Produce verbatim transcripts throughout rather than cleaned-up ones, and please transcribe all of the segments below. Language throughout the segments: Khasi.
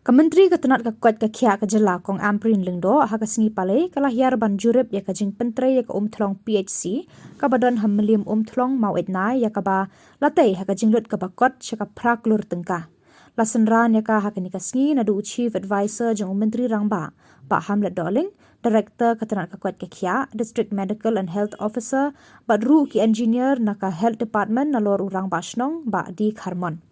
Ka Myntri ka tnat ka koit ka khiah ka jylla Kong Ampareen Lyngdoh ha ka sngi Palei ka la hiar ban jurip ïa ka jingpyntrei ïa ka Umthlong P H C kaba don ha Mylliem Umthlong Maweit Nai ïa kaba la tei ha ka jinglut kaba kot sha ka phra klur tyngka. La synran ïa ka ha kane ka sngi naduh u Chief Advisor jong u Myntri Rangbah, Bah Hamlet Dohling, Director ka tnat ka koit ka khiah, District Medical and Health Officer, bad ruh ki engineer na ka Health Department nalor u Rangbah Shnong, Bah D Kharmon.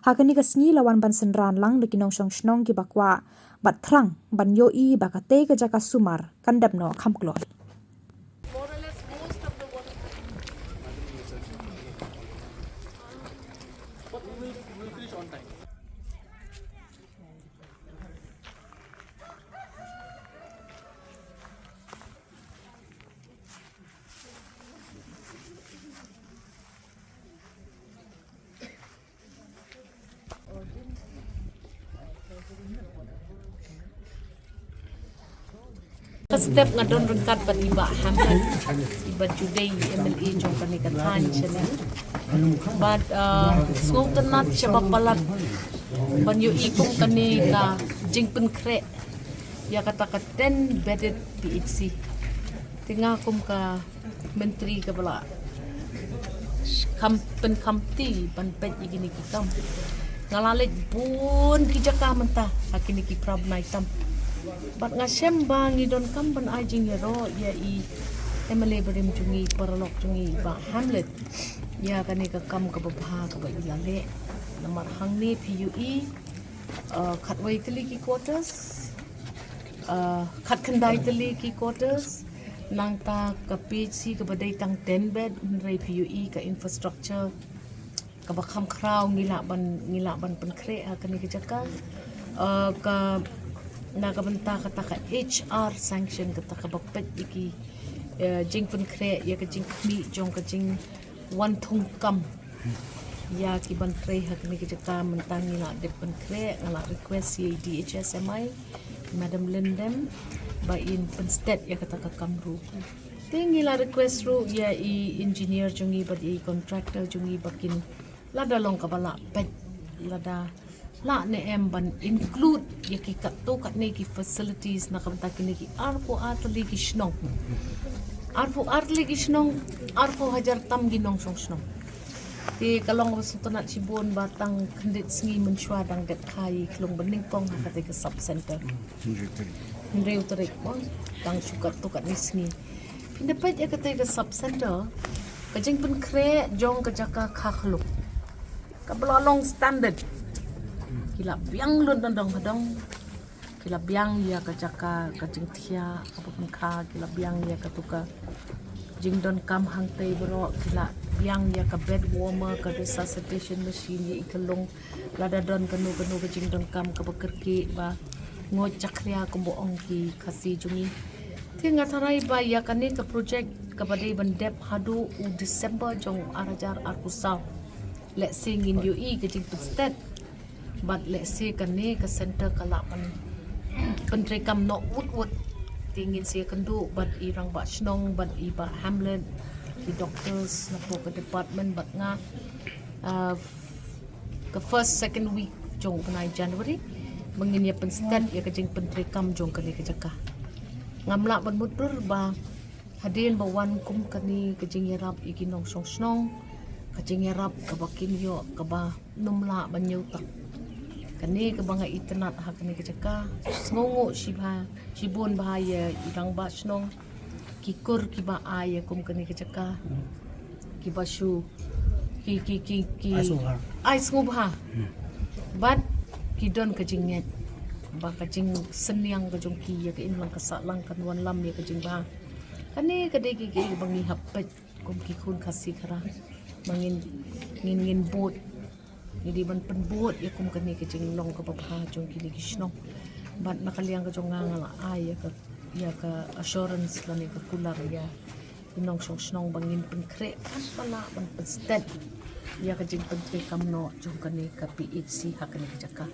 Ha kane ka sngi la wan ban synran lang da ki nongshong shnong kiba kwah bad thrang ban ïohi ba katei ka jaka sumar kan dep noh kham kloi. Ka step nga don ryngkat bad i Bah Hamlet, i Bah Judei, M L A jong kane ka thaiñ shane. Bad, uh, sngewtynnat shaba palat ban ïohi kum kane ka jingpynkhreh ïa kata ka ten bedded P H C. Te nga kum ka Myntri kaba la kham pynkhamti ban peit ïa kine ki kam. Nga la leit bun ki jaka mynta ha kine ki phra bnai tam. Bad nga shem ba ngi donkam ban ai jingïaroh ïa i M L A barim jong ngi, paralok jong ngi, Bah Hamlet, ïa kane ka kam kaba bha kaba i la leh. Namar hangne phi ïohi, uh, khatwei tylli ki quarters, uh, khatkhyndai tylli ki quarters, nangta ka P H C kaba dei tang ten bed, hynrei phi ïohi ka infrastructure kaba kham khraw ngi lah ban, ngi lah ban pynkhreh ha kane ka jaka. Uh, ka, na ka bynta kata ka H R sanction, kata kaba peit ïa ki, uh, jingpynkhreh ïa ka jingkhmih jong ka jingwan thung kam ïa ki ban trei ha kane ka jaka, mynta ngi la dep pynkhreh. Nga la request ïa i D H S M I, Madam Lyndem, ba in pynsted ïa kata ka kam ruh. Te ngi la request ruh ïa i engineer jong ngi bad ïa i contractor jong ngi ba kin, lada long kaba lah peit, lada lah ne em ban include ïa ki katto katne ki facilities na ka bynta kine ki arphew ar tylli ki shnong. Arphew ar tylli ki shnong, arphew hajar tam ki nongshong shnong. Te ka long kaba sngewtynnat shibun ba tang khyndiat sngi mynshuwa dang dep kha ïa i khlung banyngkong ha kata ka sub center. Hynriew tarik mo, tang shu katto katne sngi. Phin da peit ïa kata ka sub center, ka jingpynkhreh jong ka jaka kha khlung kaba la long standard. Ki la biang lut na dong ha dong. Ki la biang ïa ka jaka, ka jingthiah kaba pynkha, ki la biang ïa katu ka jingdonkam hangtei baroh, ki la biang ïa ka bed warmer, ka resuscitation machine, ïa i khlung, lada don kano kano ka jingdonkam kaba kyrkieh ba ngut jakhlia kumba ong ki Khasi jong ngi. Te nga tharai ba ïa kane ka project kaba dei ban dep haduh u December jong ar hajar arphew saw, lehse ngin ïohi ka jingpynsted. Bad lehse kane ka center ka lah ban pyntreikam noh wut wut. Te ngin sa ïakynduh bad i Rangbah Shnong bad i Bah Hamlet, ki doctors na pdeng ka department bad nga, ah, ka first, second week jong u bnai January, ba ngin ïa pynsted ïa ka jingpyntreikam jong kane ka jaka. Ngam lah ban mutdur ba hadien ba wan kum kane ka jingïarap ïa ki nongshong shnong, ka jingïarap kaba kim ïoh, kaba nym lah ban ñiewtak. Kane kaba nga itynnad ha kane ka jaka, sngewnguh shibha, shibun bha ïa i Rangbah Shnong, ki kur kiba ai ïa kum kane ka jaka, kiba shu, ki, ki, ki, ki ai sngewbha. Ai sngewbha. Hmm. Bad ki don ka jingngeit ba ka jingsynñiang ka jong ki ïa ka imlang ka sahlang kan wanlam ïa ka jingbha. Kane ka dei ki, ki ba ngi hap peit kum ki khun Khasi Khara. Ba ngin, ngin, ngin bud. Ngi dei ban pynbud ïa kum kane ka jinglong kaba bha jong kine ki shnong. Bad na ka liang ka jong nga, nga la ai ïa ka, ïa ka assurance lane ka kular ïa ki nongshong shnong ba ngin pynkhreh, ban pynlah, ban pynsted ïa ka jingpyntreikam noh jong kane ka P H C ha kane ka jaka.